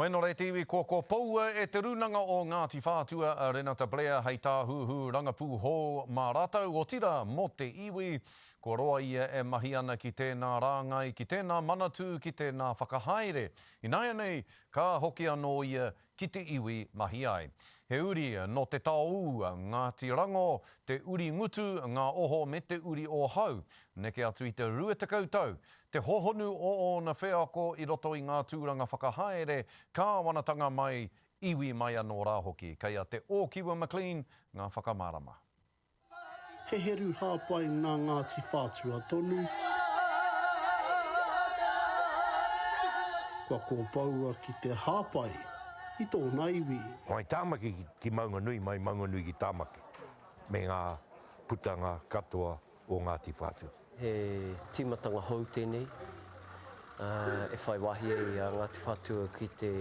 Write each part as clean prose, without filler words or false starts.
Whainore te iwi kua kopoua e Te Rūnanga o Ngāti Whātua a Renata Blair hei tāhuhu rangapū hou mā rātou, otirā mō te iwi. Kua roa ia e mahi ana ki tēnā rāngai, ki tēnā manatū, ki tēnā whakahaere. Ināianei, ka hoki anō ia ki te iwi mahi ai. He uri nō Te Taoū, Ngāti Rango, Te Uri Ngutu, Ngā Oho me Te Uri o Hau. Neke atu i te 20 tau te hohonu o ōna wheako i roto i ngā tūranga whakahaere, kāwanatanga mai, iwi mai anō rā hoki. Kei a Te Ōkiwa McLean ngā whakamārama. He heru hāpai nā Ngāti Whātua tonu. Kua kōpoua ki te hāpai i tōna iwi. Mai Tāmaki ki Maunganui, mai Maunganui ki Tāmaki, me ngā putanga katoa o Ngāti Whātua. He tīmatanga hou tēnei e whai wāhi ai a Ngāti Whātua ki te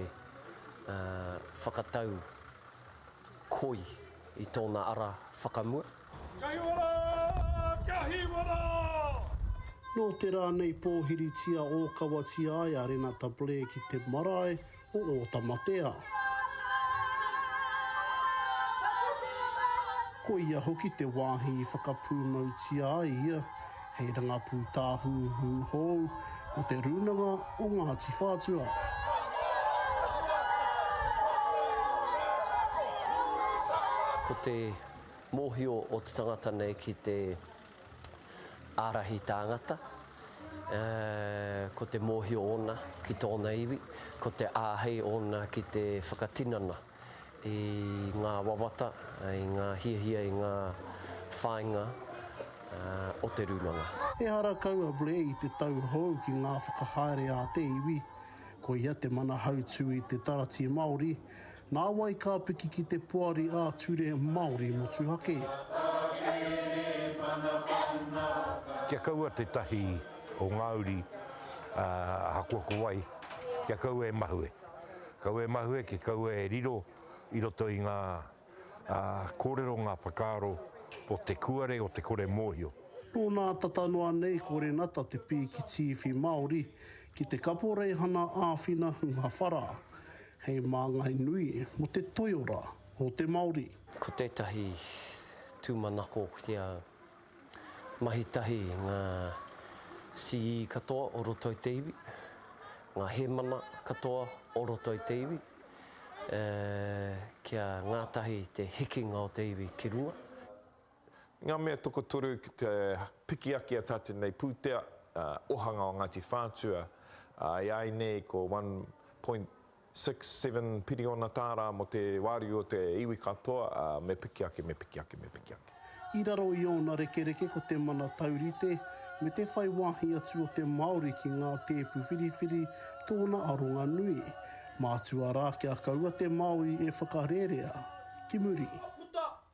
whakatau koi i tōna ara whakamua. Kia hiwa rā! Kia hiwa rā! Nō te rā nei pōhiritia ōkawatia ai a Renata Blair ki te marae o Ōtamatea. Ko ia hoki te wāhi i whakapūmautia ai ia hei rangapū tāhuhu hou mō Te Rūnanga o Ngāti Whātua. Ko te mōhio o te tangata nei ki te ārahi tāngata, ko te mōhio ōna ki tōna iwi, ko te āhei ōna ki te whakatinana i ngā wawata, i ngā hiahia, i ngā whāinga o te rūnanga. Ehara kau a Blair i te tauhou ki ngā whakahaere a te iwi. Ko ia te mana hautū i te Tarati Māori, nāwai ka piki ki te Poari ā-Ture Māori Motuhake. Kia kaua tētahi o ngā uri, ahakoa ko wai, kia kaua e mahue. Kaua e mahue, kia kaua e riro i roto i ngā kōrero, ngā whakaaro o te kuare, o te kore mōhio. Nō nā tata noa nei ko Renata te pīki tīwhi Māori ki te Kaporeihana Āwhina Hunga Whara, hei māngai nui mō te toiora o te Māori. Ko tētahi tūmanako kia Mahi tahi ngā CE katoa o roto i te iwi, ngā hēmana katoa o roto i te iwi, kia ngātahi te hikinga o te iwi ki runga. Ngā mea tokotoru ki te piki ake a tātou nei pūtea, ohanga o Ngāti Whātua, i a nei ko one point Six, seven piriona tāra mō te wāriu o te iwi katoa, ā, me piki ake, me piki ake, me piki ake. I raro i ōna rekereke ko te mana taurite me te whai wāhi atu o te Māori ki ngā tēpu whiriwhiri tōna aronga nui. Mātua rā kia kaua te Māori e whakarērea ki muri.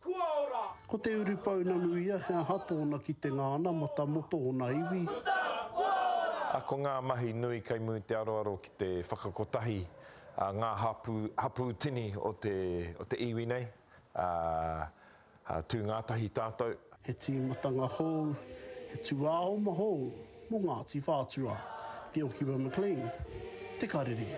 Kua ora! Ko te urupounamu ia he aha tōna kitenga anamata mō tōna iwi. Puta, kua ora! A ko ngā mahi nui kei muri te aroaro ki te whakakotahi a ngā hapū, hapū tini o te, o te iwi nei, ā, ā, tū ngātahi tātou. He tīmatanga hou, he tūāoma hou mō Ngāti Whātua. Te Okiwa McLean, Te Karere.